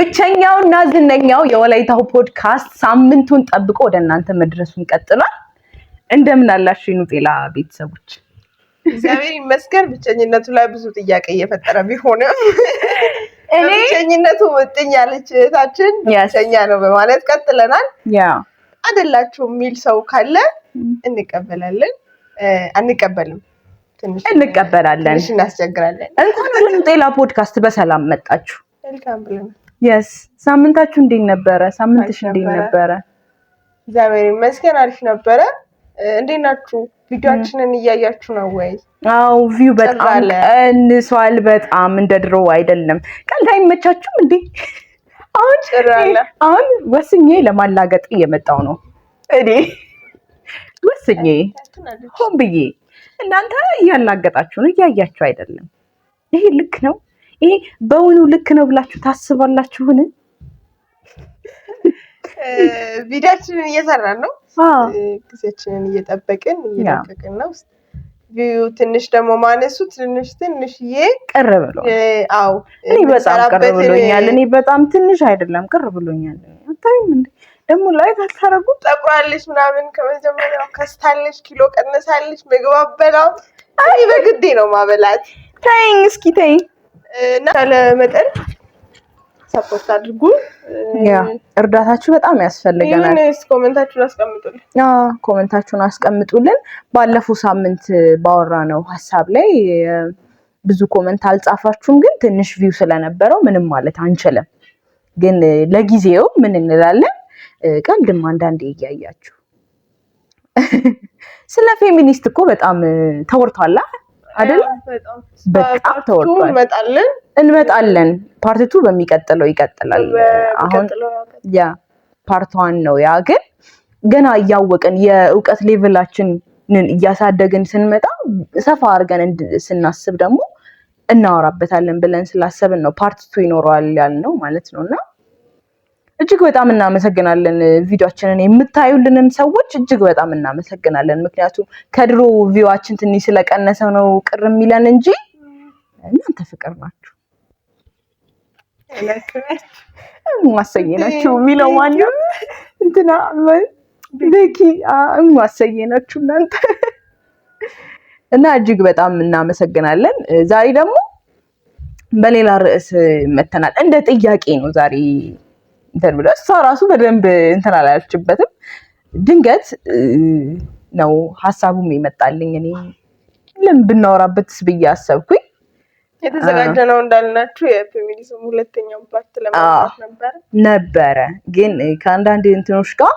ብቸኛውና ዝነኛው የወላይታው ፖድካስት ሳምንቱን ጠብቆ ወደ እናንተ መድረሱን ቀጥሏል። እንደምን አላችሁ የኑጤላ ቤተሰቦች? እግዚአብሔር ይመስገን። ብቸኝነቱ ላይ ብዙ ጥያቄ እየፈጠረ ቢሆንም እኔ ብቸኝነቱ ምጥኝ ያለች እህታችን ብቸኛ ነው በማለት ቀጥለናል። አይደላችሁ የሚል ሰው ካለ እንቀበላለን። አንቀበልም፣ ትንሽ እንቀበላለን፣ ትንሽ እናስቸግራለን። እንኳን ወደ ኑጤላ ፖድካስት በሰላም መጣችሁ። መልካም ብለናል። Yes፣ ሳምንታችሁ እንዴት ነበረ? ሳምንትሽ እንዴት ነበረ? እግዚአብሔር ይመስገን አሪፍ ነበረ። እንዴት ናችሁ? ቪዲዮአችንን እያያችሁ ነው ወይ? አዎ፣ view በጣም ቀንሷል። በጣም እንደ ድሮ አይደለም። ቀልድ አይመቻችሁም እንዴ? አሁን አሁን ወስኜ ለማላገጥ እየመጣው ነው። እኔ ወስኜ ሆን ብዬ እናንተ እያላገጣችሁ ነው፣ እያያችሁ አይደለም። ይሄ ልክ ነው? ይሄ በውኑ ልክ ነው ብላችሁ ታስባላችሁን? ቪዲዮአችንን እየሰራን ነው። ጊዜያችንን እየጠበቅን እየለቀቅን ነው። View ትንሽ ደግሞ ማነሱ ትንሽ ትንሽዬ ቅር ብሎ አዎ፣ እኔ በጣም ቅር ብሎኛል። እኔ በጣም ትንሽ አይደለም ቅር ብሎኛል። አታዩም እንዴ ደግሞ like አታረጉም? ጠቁራለች ምናምን ከመጀመሪያው ከስታለች፣ ኪሎ ቀንሳለች፣ ምግብ አበላም። እኔ በግዴ ነው ማበላት። ተይኝ እስኪ ተይኝ። እና መጠን support አድርጉ። Yeah፣ እርዳታችሁ በጣም ያስፈልገናል። Comment ኣችሁን አስቀምጡልን። አዎ፣ comment ኣችሁን አስቀምጡልን። ባለፈው ሳምንት ባወራነው ሀሳብ ላይ ብዙ comment አልጻፋችሁም፣ ግን ትንሽ view ስለነበረው ምንም ማለት አንችልም። ግን ለጊዜው ምን እንላለን? ቀልድም አንዳንዴ እያያችሁ ስለ ፌሚኒስት እኮ በጣም ተወርቷል አይደል? በጣም ተወርቷል። እንመጣለን እንመጣለን። Part two በሚቀጥለው ይቀጥላል። አሁን yeah፣ part one ነው ያ። ግን ገና እያወቅን የእውቀት level ኣችንን እያሳደግን ስንመጣ ሰፋ አድርገን ስናስብ ደግሞ እናወራበታለን ብለን ስላሰብን ነው part two ይኖረዋል ያልነው ማለት ነው። እና እጅግ በጣም እናመሰግናለን። ቪዲዮአችንን የምታዩልንም ሰዎች እጅግ በጣም እናመሰግናለን። ምክንያቱም ከድሮ view ኣችን ትንሽ ስለቀነሰ ነው ቅር የሚለን እንጂ እናንተ ፍቅር ናችሁ፣ እማሰዬ ናችሁ የሚለው ማነው? እንትና ቤኪ እማሰዬ ናችሁ እናንተ። እና እጅግ በጣም እናመሰግናለን። ዛሬ ደግሞ በሌላ ርዕስ መተናል። እንደ ጥያቄ ነው ዛሬ እንትን ብሎ እሷ ራሱ በደንብ እንትን አላለችበትም። ድንገት ነው ሀሳቡም የመጣልኝ። እኔ ለምን ብናወራበትስ ብዬ አሰብኩኝ። የተዘጋጀ ነው እንዳልናችሁ የፌሚኒዝም ሁለተኛው part ለማውራት ነበረ ነበረ ግን ከአንዳንድ እንትኖች ጋር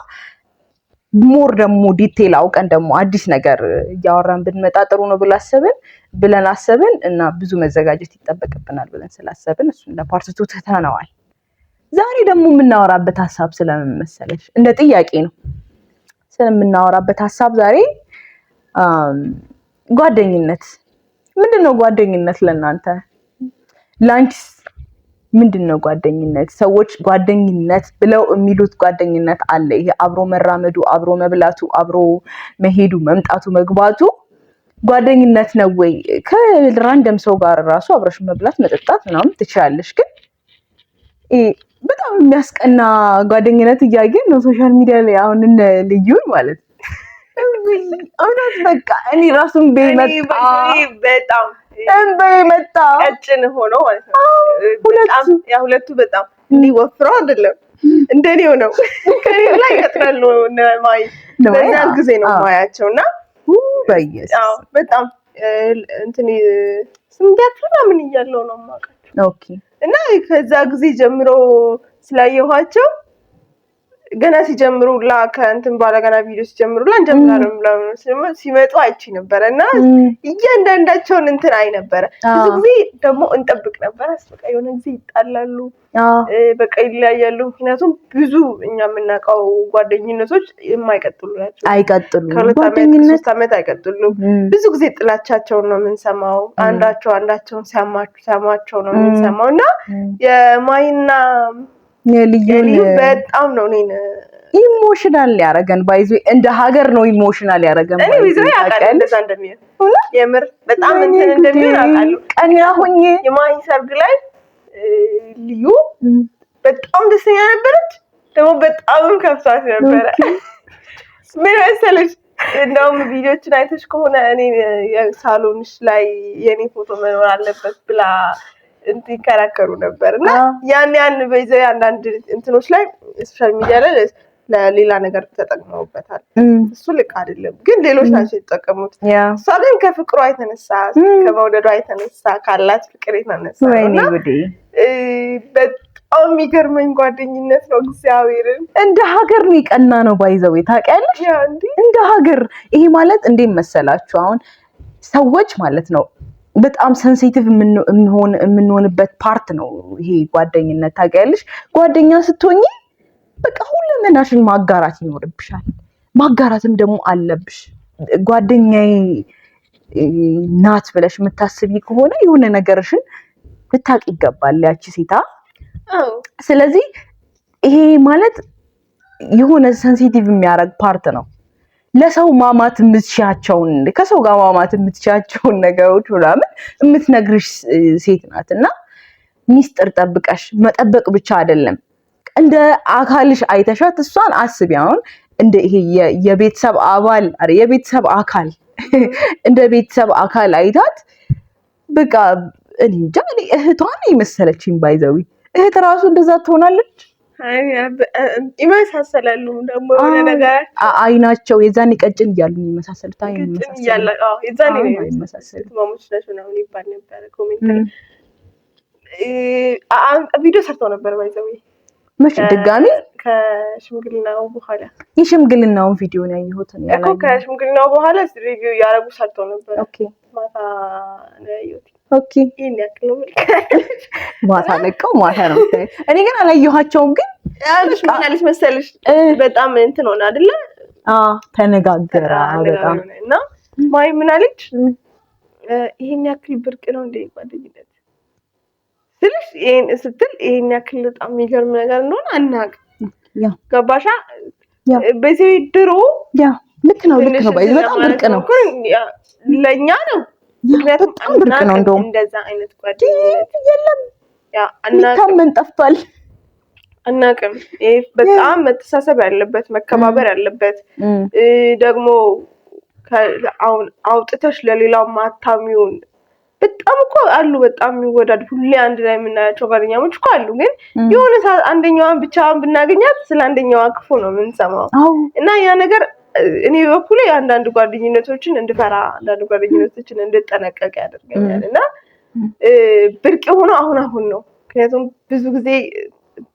more ደግሞ detail አውቀን ደግሞ አዲስ ነገር እያወራን ብንመጣ ጥሩ ነው ብለን አሰብን እና ብዙ መዘጋጀት ይጠበቅብናል ብለን ስላሰብን እሱን ለ part two ትተነዋል። ዛሬ ደግሞ የምናወራበት ሀሳብ ስለምን መሰለሽ? እንደ ጥያቄ ነው ስለምናወራበት ሀሳብ ዛሬ ጓደኝነት ምንድን ነው? ጓደኝነት ለእናንተ፣ ላንቺስ ምንድን ነው ጓደኝነት? ሰዎች ጓደኝነት ብለው የሚሉት ጓደኝነት አለ። ይሄ አብሮ መራመዱ፣ አብሮ መብላቱ፣ አብሮ መሄዱ፣ መምጣቱ፣ መግባቱ ጓደኝነት ነው ወይ? ከ random ሰው ጋር ራሱ አብረሽ መብላት መጠጣት ምናምን ትችላለሽ። ግን በጣም የሚያስቀና ጓደኝነት እያየን ነው social media ላይ አሁን እነ ልዩን ማለት ነው። እውነት በቃ እኔ ራሱ እምቤ መጣ። በጣም እምቤ መጣ። ቀጭን ሆኖ ማለት ነው። በጣም yeah፣ ሁለቱ በጣም እንዲህ ወፍረው አይደለም፣ እንደኔው ነው። ከኔ ላይ ይቀጥላሉ። እነ ማይ በዛን ጊዜ ነው ማያቸው እና በኢየሱስ በጣም እንትን ስምንት ምናምን እያለው ነው የማውቃቸው። እና ከዛ ጊዜ ጀምሮ ስላየኋቸው ገና ሲጀምሩ ላ ከእንትን በኋላ ገና ቪዲዮ ሲጀምሩ ላ እንጀምራለን ምናምን ሲመጡ አይቼ ነበረ እና እያንዳንዳቸውን እንትን አይ ነበረ። ብዙ ጊዜ ደግሞ እንጠብቅ ነበረ። በቃ የሆነ ጊዜ ይጣላሉ፣ በቃ ይለያያሉ። ምክንያቱም ብዙ እኛ የምናውቀው ጓደኝነቶች የማይቀጥሉ ናቸው። አይቀጥሉም። ከ2 ዓመት 3 ዓመት አይቀጥሉም። ብዙ ጊዜ ጥላቻቸውን ነው የምንሰማው። አንዳቸው አንዳቸውን ሲያማቸው ነው የምንሰማው እና የማይና የልዩን በጣም ነው እኔን Emotional ያደረገን by the way እንደ ሀገር ነው emotional ያደረገን። እኔ by the way አውቃለሁ እንደዛ እንደሚሆን፣ የምር በጣም እንትን እንደሚሆን አውቃለሁ። ቀና ሁኜ የማሂ ሰርግ ላይ ልዩ በጣም ደስተኛ ነበረች፣ ደግሞ በጣምም ከፍቷት ነበረ። ምን መሰለሽ፣ እንደውም ቪዲዮችን አይተሽ ከሆነ እኔ ሳሎንሽ ላይ የኔ ፎቶ መኖር አለበት ብላ እንትን ይከራከሩ ነበር። እና ያን በይዘ አንዳንድ እንትኖች ላይ social media ላይ ለሌላ ነገር ተጠቅመውበታል። እሱ ልክ አይደለም፣ ግን ሌሎች ናቸው የተጠቀሙት። እሷ ግን ከፍቅሯ የተነሳ፣ ከመውደዷ የተነሳ፣ ካላት ፍቅር የተነሳ ነው። እና በጣም የሚገርመኝ ጓደኝነት ነው። እግዚአብሔርን። እንደ ሀገር ነው የቀና ነው by the way፣ ታውቂያለሽ? እንደ ሀገር። ይሄ ማለት እንዴት መሰላችሁ? አሁን ሰዎች ማለት ነው በጣም sensitive የምንሆንበት part ነው ይሄ ጓደኝነት። ታውቂያለሽ? ጓደኛ ስትሆኚ በቃ ሁለመናሽን ማጋራት ይኖርብሻል። ማጋራትም ደግሞ አለብሽ። ጓደኛዬ ናት ብለሽ የምታስቢ ከሆነ የሆነ ነገርሽን ልታውቅ ይገባል ያቺ ሴታ። ስለዚህ ይሄ ማለት የሆነ sensitive የሚያደርግ part ነው። ለሰው ማማት የምትችያቸውን፣ ከሰው ጋር ማማት የምትችያቸውን ነገሮች ምናምን የምትነግርሽ ሴት ናት። እና ሚስጥር ጠብቀሽ መጠበቅ ብቻ አይደለም፣ እንደ አካልሽ አይተሻት እሷን አስቢ። አሁን እንደ ይሄ የቤተሰብ አባል፣ የቤተሰብ አካል፣ እንደ ቤተሰብ አካል አይታት በቃ እኔ እንጃ፣ እኔ እህቷን የመሰለችኝ። By the way እህት ራሱ እንደዛ ትሆናለች። ይመሳሰላሉ ደግሞ የሆነ ነገር። አይናቸው የዛኔ ቀጭን እያሉ የሚመሳሰሉት። አይን የዛኔ ማሞች ናቸው ምናምን ይባል ነበረ። Comment ላይ ቪዲዮ ሰርተው ነበር by the way። መቼ ድጋሚ? ከሽምግልናው በኋላ። የሽምግልናውን ቪዲዮ ነው ያየሁት። እኮ ከሽምግልናው በኋላ review እያደረጉ ሰርተው ነበር። ማታ ነው ያየሁት። ይሄን ያክል ነው። ማታ ለቀው ማታ ነው። እኔ ግን አላየኋቸውም። ግን ምን አለች መሰለሽ? በጣም እንትን ሆነ አይደለ? ተነጋገረ በጣም። እና ማይ ምን አለች? ይሄን ያክል ብርቅ ነው እንደ ጓደኝነት ስልሽ፣ ይሄን ስትል ይሄን ያክል በጣም የሚገርም ነገር እንደሆነ አናውቅም። ገባሻ? በዚህ ድሮ Yeah፣ ልክ ነው፣ ልክ ነው። በጣም ብርቅ ነው። ለእኛ ነው። ምክንያቱም በጣም ብርቅ ነው። እንደውም እንደዛ አይነት ጓደኝነት የለም፣ የሚታመን ጠፍቷል። አናውቅም። ይሄ በጣም መተሳሰብ ያለበት፣ መከባበር ያለበት፣ ደግሞ አሁን አውጥተሽ ለሌላው ማታሚውን በጣም እኮ አሉ። በጣም የሚወዳድ፣ ሁሌ አንድ ላይ የምናያቸው ጓደኛሞች እኮ አሉ። ግን የሆነ ሰዓት አንደኛዋን ብቻዋን ብናገኛት ስለ አንደኛዋ ክፉ ነው የምንሰማው። እና ያ ነገር እኔ በበኩሌ አንዳንድ ጓደኝነቶችን እንድፈራ፣ አንዳንድ ጓደኝነቶችን እንድጠነቀቅ ያደርገኛል። እና ብርቅ የሆነው አሁን አሁን ነው። ምክንያቱም ብዙ ጊዜ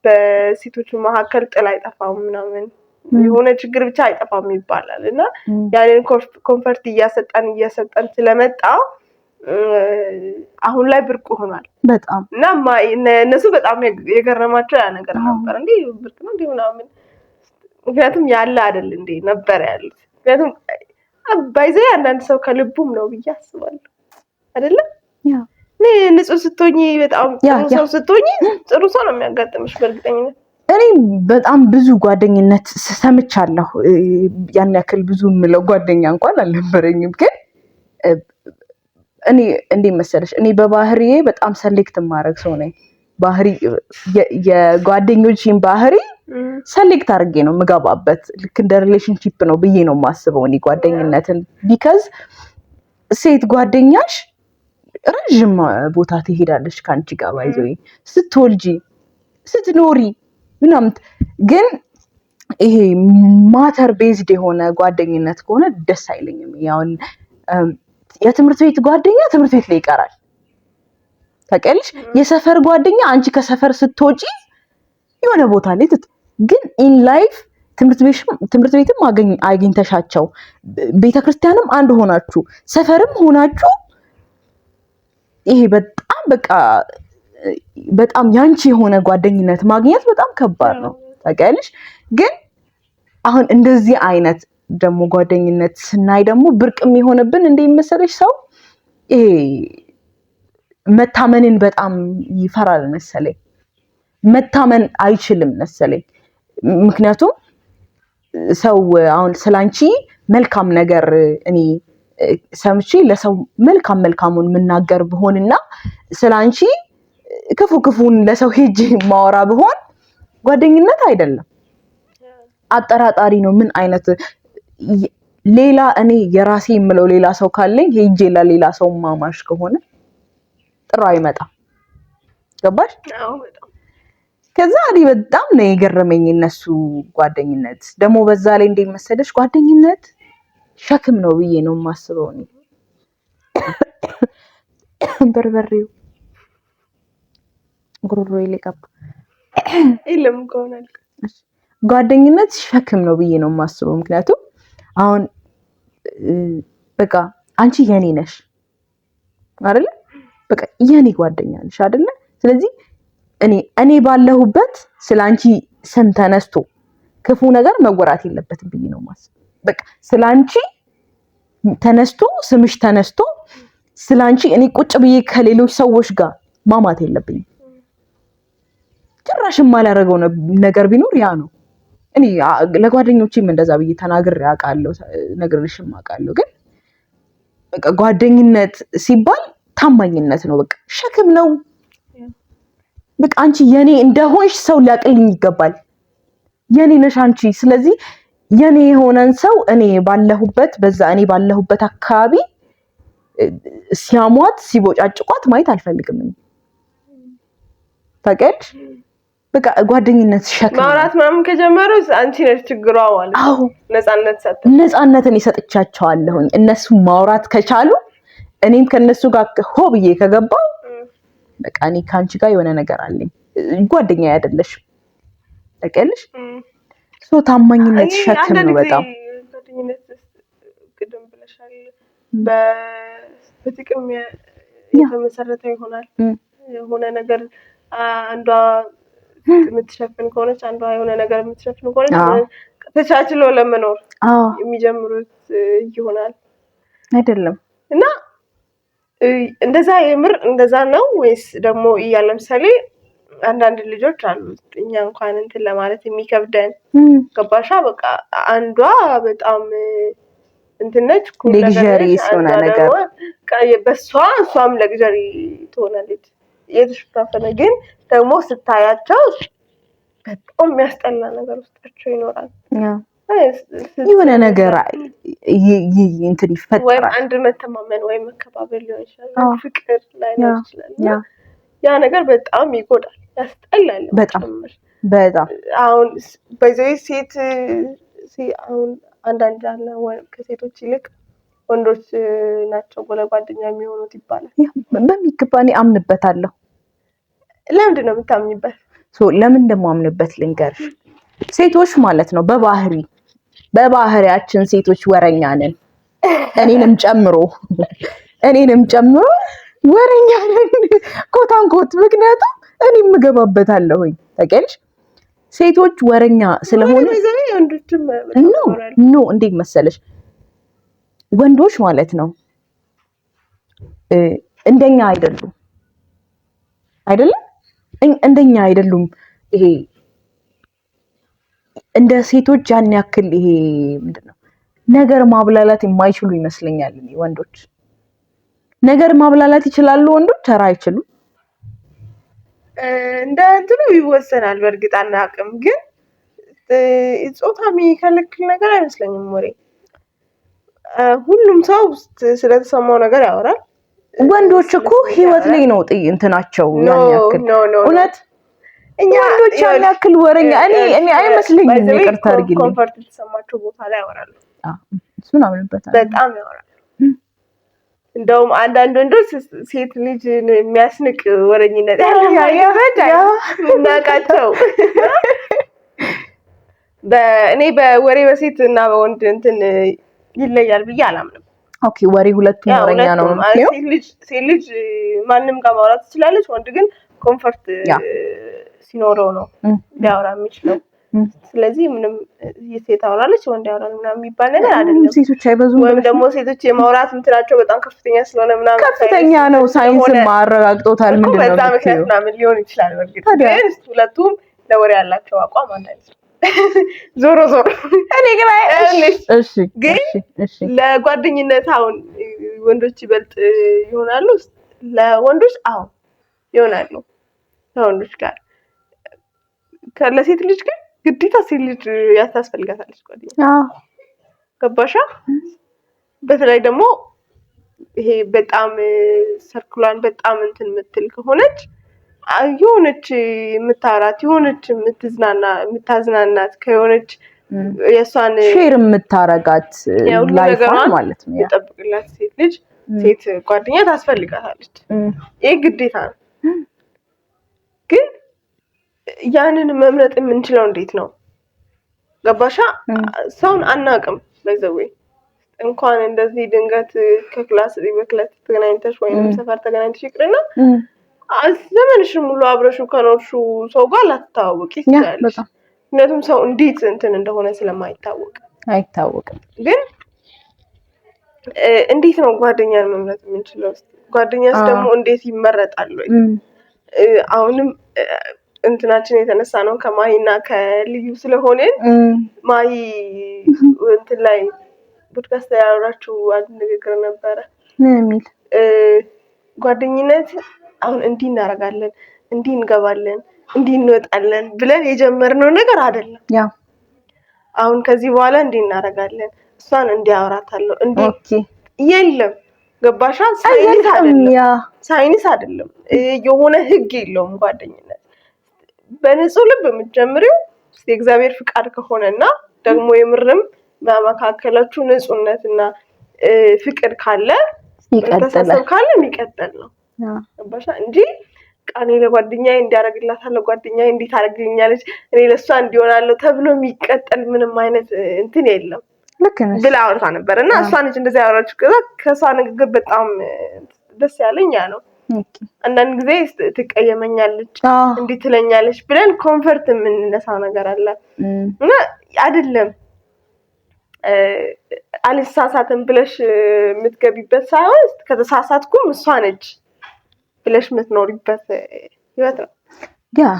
በሴቶች መካከል ጥል አይጠፋም ምናምን፣ የሆነ ችግር ብቻ አይጠፋም ይባላል። እና ያንን comfort እያሰጠን እያሰጠን ስለመጣ አሁን ላይ ብርቅ ሆኗል። በጣም። እና እነሱ በጣም የገረማቸው ያ ነገር ነበር። እንዴ ብርቅ ነው እንዴ ምናምን፣ ምክንያቱም ያለ አይደል እንዴ ነበር ያሉት። ምክንያቱም by the way አንዳንድ ሰው ከልቡም ነው ብዬ አስባለሁ። አይደለም፣ ንጹህ ስትሆኚ፣ በጣም ጥሩ ሰው ስትሆኚ ጥሩ ሰው ነው የሚያጋጥምሽ በእርግጠኝነት። እኔ በጣም ብዙ ጓደኝነት ሰምቻለሁ። ያን ያክል ብዙ የምለው ጓደኛ እንኳን አልነበረኝም። ግን እኔ እንዴት መሰለሽ፣ እኔ በባህሪዬ በጣም select የማደርግ ሰው ነኝ። ባህሪ፣ የጓደኞቼን ባህሪ select አድርጌ ነው የምገባበት። ልክ እንደ relationship ነው ብዬ ነው የማስበው እኔ ጓደኝነትን። Because ሴት ጓደኛሽ ረዥም ቦታ ትሄዳለች ከአንቺ ጋር፣ by the way ስትወልጂ፣ ስትኖሪ ምናምን። ግን ይሄ matter based የሆነ ጓደኝነት ከሆነ ደስ አይለኝም። ያውን የትምህርት ቤት ጓደኛ ትምህርት ቤት ላይ ይቀራል። ታውቂያለሽ? የሰፈር ጓደኛ አንቺ ከሰፈር ስትወጪ የሆነ ቦታ ላይ፣ ግን in life ትምህርት ቤትም አግኝተሻቸው፣ ቤተክርስቲያንም አንድ ሆናችሁ፣ ሰፈርም ሆናችሁ፣ ይሄ በጣም በቃ በጣም ያንቺ የሆነ ጓደኝነት ማግኘት በጣም ከባድ ነው። ታውቂያለሽ? ግን አሁን እንደዚህ አይነት ደግሞ ጓደኝነት ስናይ ደግሞ ብርቅ የሚሆንብን እንደ መሰለሽ ሰው ይሄ መታመንን በጣም ይፈራል መሰለኝ። መታመን አይችልም መሰለኝ። ምክንያቱም ሰው አሁን ስላንቺ መልካም ነገር እኔ ሰምቼ ለሰው መልካም መልካሙን የምናገር ብሆንና ስላንቺ ክፉ ክፉን ለሰው ሄጄ ማወራ ብሆን ጓደኝነት አይደለም፣ አጠራጣሪ ነው። ምን አይነት ሌላ እኔ የራሴ የምለው ሌላ ሰው ካለኝ ሄጄ ለሌላ ሰው ማማሽ ከሆነ ጥሩ አይመጣም። ገባሽ? ከዛ እኔ በጣም ነው የገረመኝ እነሱ ጓደኝነት። ደግሞ በዛ ላይ እንዴት መሰለሽ ጓደኝነት ሸክም ነው ብዬ ነው የማስበው እኔ። በርበሬው ጉሮሮዬ ላይ ገባ። የለም ከሆነ ጓደኝነት ሸክም ነው ብዬ ነው የማስበው። ምክንያቱም አሁን በቃ አንቺ የኔ ነሽ አይደለ? በቃ የኔ ጓደኛ ነሽ አይደለ? ስለዚህ እኔ ባለሁበት ስለ አንቺ ስም ተነስቶ ክፉ ነገር መወራት የለበትም ብዬ ነው የማስበው። በቃ ስለ አንቺ ተነስቶ ስምሽ ተነስቶ ስለ አንቺ እኔ ቁጭ ብዬ ከሌሎች ሰዎች ጋር ማማት የለብኝም። ጭራሽ የማላደርገው ነገር ቢኖር ያ ነው። እኔ ለጓደኞቼም እንደዛ ብዬ ተናግሬ አውቃለሁ፣ ነግሬሽም አውቃለሁ። ግን በቃ ጓደኝነት ሲባል ታማኝነት ነው። በቃ ሸክም ነው። በቃ አንቺ የኔ እንደሆንሽ ሰው ሊያቅልኝ ይገባል። የኔ ነሽ አንቺ። ስለዚህ የኔ የሆነን ሰው እኔ ባለሁበት በዛ እኔ ባለሁበት አካባቢ ሲያሟት ሲቦጫጭቋት ማየት አልፈልግም። እኔ ታውቂያለሽ፣ በቃ ጓደኝነት ሸክም ማውራት ምናምን ከጀመሩ አንቺ ነሽ ችግሯ ማለት ነው። አዎ ነፃነት ሰጥ ነፃነትን ይሰጥቻቸዋለሁኝ። እነሱ ማውራት ከቻሉ እኔም ከነሱ ጋር ሆ ብዬ ከገባው በቃ እኔ ከአንቺ ጋር የሆነ ነገር አለኝ፣ ጓደኛ አይደለሽም። ታውቂያለሽ፣ so ታማኝነት ሸክም ነው በጣም። ጓደኝነት ቅድም ብለሻል፣ በጥቅም የተመሰረተ ይሆናል። የሆነ ነገር አንዷ የምትሸፍን ከሆነች አንዷ የሆነ ነገር የምትሸፍን ከሆነች ተቻችሎ ለመኖር የሚጀምሩት ይሆናል አይደለም። እና እንደዛ የምር እንደዛ ነው ወይስ ደግሞ እያ ለምሳሌ አንዳንድ ልጆች አሉ እኛ እንኳን እንትን ለማለት የሚከብደን ገባሻ? በቃ አንዷ በጣም እንትን ነች፣ luxury የሆነ ነገር በሷ እሷም luxury ትሆናለች። የተሸፋፈነ ግን ደግሞ ስታያቸው በጣም የሚያስጠላ ነገር ውስጣቸው ይኖራል። የሆነ ነገር እንትን ይፈጠራል። ወይም አንድ መተማመን ወይም መከባበር ሊሆን ይችላል፣ ፍቅር ላይኖር ይችላል። ያ ነገር በጣም ይጎዳል፣ ያስጠላል። በጣም በጣም አሁን በዚህ ሴት አሁን አንዳንድ አለ ከሴቶች ይልቅ ወንዶች ናቸው ለጓደኛ የሚሆኑት ይባላል። በሚገባ እኔ አምንበታለሁ። ለምንድን ነው የምታምኝበት? ለምን ደግሞ አምንበት ልንገርሽ። ሴቶች ማለት ነው በባህሪያችን ሴቶች ወረኛ ነን። እኔንም ጨምሮ ወረኛ ነን quote unquote። ምክንያቱም እኔም እገባበታለሁኝ ታውቂያለሽ። ሴቶች ወረኛ ስለሆነ no no እንዴት መሰለሽ ወንዶች ማለት ነው እንደኛ አይደሉም፣ አይደለም እንደኛ አይደሉም። ይሄ እንደ ሴቶች ያን ያክል ይሄ ምንድነው ነገር ማብላላት የማይችሉ ይመስለኛል። ወንዶች ነገር ማብላላት ይችላሉ፣ ወንዶች ኧረ አይችሉም። እንደ እንትኑ ይወሰናል። በእርግጥ አናውቅም፣ ግን ጾታ የሚከለክል ነገር አይመስለኝም። ወሬ ሁሉም ሰው ስለተሰማው ነገር ያወራል። ወንዶች እኮ ህይወት ላይ ነው እንትናቸው ያን ያክል እውነት ወንዶች ያን ያክል ወረኛ እኔ አይመስለኝም። ይቅርታ አድርጊልኝ። comfort የተሰማቸው ቦታ ላይ ያወራሉ። እሱን አምንበታለሁ። በጣም ያወራሉ። እንደውም አንዳንድ ወንዶች ሴት ልጅ የሚያስንቅ ወረኝነት ያለው እኔ በወሬ በሴት እና በወንድ እንትን ይለያል ብዬ አላምንም። okay ወሬ ሁለቱም ወረኛ ነው ነው። ሴት ልጅ ማንም ጋር ማውራት ትችላለች። ወንድ ግን comfort ሲኖረው ነው ሊያወራ የሚችለው። ስለዚህ ምንም ሴት አወራለች ወንድ ያወራል ምናምን የሚባል ነገር አይደለም። ሴቶች አይበዙም፣ ወይም ደግሞ ሴቶች የማውራት እንትናቸው በጣም ከፍተኛ ስለሆነ ምናምን ከፍተኛ ነው፣ ሳይንስም አረጋግጦታል። ምንድን ነው በዛ ምክንያት ምናምን ሊሆን ይችላል። በእርግጥ ግን ሁለቱም ለወሬ ያላቸው አቋም አንድ አይነት ነው። ዞሮ ዞሮ እኔ ግን እሺ ግን ለጓደኝነት አሁን ወንዶች ይበልጥ ይሆናሉ። ለወንዶች አዎ ይሆናሉ ከወንዶች ጋር ለሴት ልጅ ግን ግዴታ ሴት ልጅ ያስፈልጋታለች ጓደኛ። ገባሻ? በተለይ ደግሞ ይሄ በጣም circle ሏን በጣም እንትን የምትል ከሆነች የሆነች የምታወራት፣ የሆነች የምትዝናና የምታዝናናት ከሆነች፣ የእሷን share የምታረጋት life ፏን ማለት ነው የጠብቅላት ሴት ልጅ፣ ሴት ጓደኛ ታስፈልጋታለች። ይህ ግዴታ ነው። ግን ያንን መምረጥ የምንችለው እንዴት ነው? ገባሻ? ሰውን አናውቅም። By the way እንኳን እንደዚህ ድንገት ከ class በ class ተገናኝተሽ ወይም ሰፈር ተገናኝተሽ ይቅርና ዘመንሽን ሙሉ አብረሽው ከኖርሽው ሰው ጋር ላትተዋወቂ ትችላለሽ። ምክንያቱም ሰው እንዴት እንትን እንደሆነ ስለማይታወቅ። አይታወቅም። ግን እንዴት ነው ጓደኛን መምረጥ የምንችለው? ጓደኛስ ደግሞ እንዴት ይመረጣል? ወይ አሁንም እንትናችን የተነሳ ነው ከማሂና ከልዩ ስለሆንን ማሂ እንትን ላይ ፖድካስት ላይ ያወራችው አንድ ንግግር ነበረ። ምን የሚል? ጓደኝነት አሁን እንዲህ እናደርጋለን፣ እንዲህ እንገባለን፣ እንዲህ እንወጣለን ብለን የጀመርነው ነገር አይደለም። አሁን ከዚህ በኋላ እንዲህ እናደርጋለን፣ እሷን እንዲህ አወራታለሁ፣ እንዲህ የለም። ገባሻ? ሳይንስ አይደለም፣ ሳይንስ አይደለም። የሆነ ህግ የለውም ጓደኝነት። በንጹህ ልብ የምትጀምሪው የእግዚአብሔር ፍቃድ ከሆነና ደግሞ የምርም በመካከላችሁ ንጹህነትና ፍቅር ካለ፣ መተሳሰብ ካለ የሚቀጥል ነው። ገባሻ? እንጂ እኔ ለጓደኛዬ እንዲያደርግላታለሁ፣ ጓደኛዬ እንዴት ታደርግልኛለች፣ እኔ ለእሷ እንዲሆናለሁ ተብሎ የሚቀጠል ምንም አይነት እንትን የለም። ልክ ነሽ። ብላ አውርታ ነበር እና እሷ ነች እንደዚያ ያወራችው። ከዛ ከእሷ ንግግር በጣም ደስ ያለኝ ያ ነው። አንዳንድ ጊዜ ትቀየመኛለች፣ እንዲህ ትለኛለች ብለን comfort የምንነሳው ነገር አለ እና አይደለም፣ አልሳሳትም ብለሽ የምትገቢበት ሳይሆን ከተሳሳትኩም እሷ ነች ብለሽ የምትኖሪበት ህይወት ነው። Yeah፣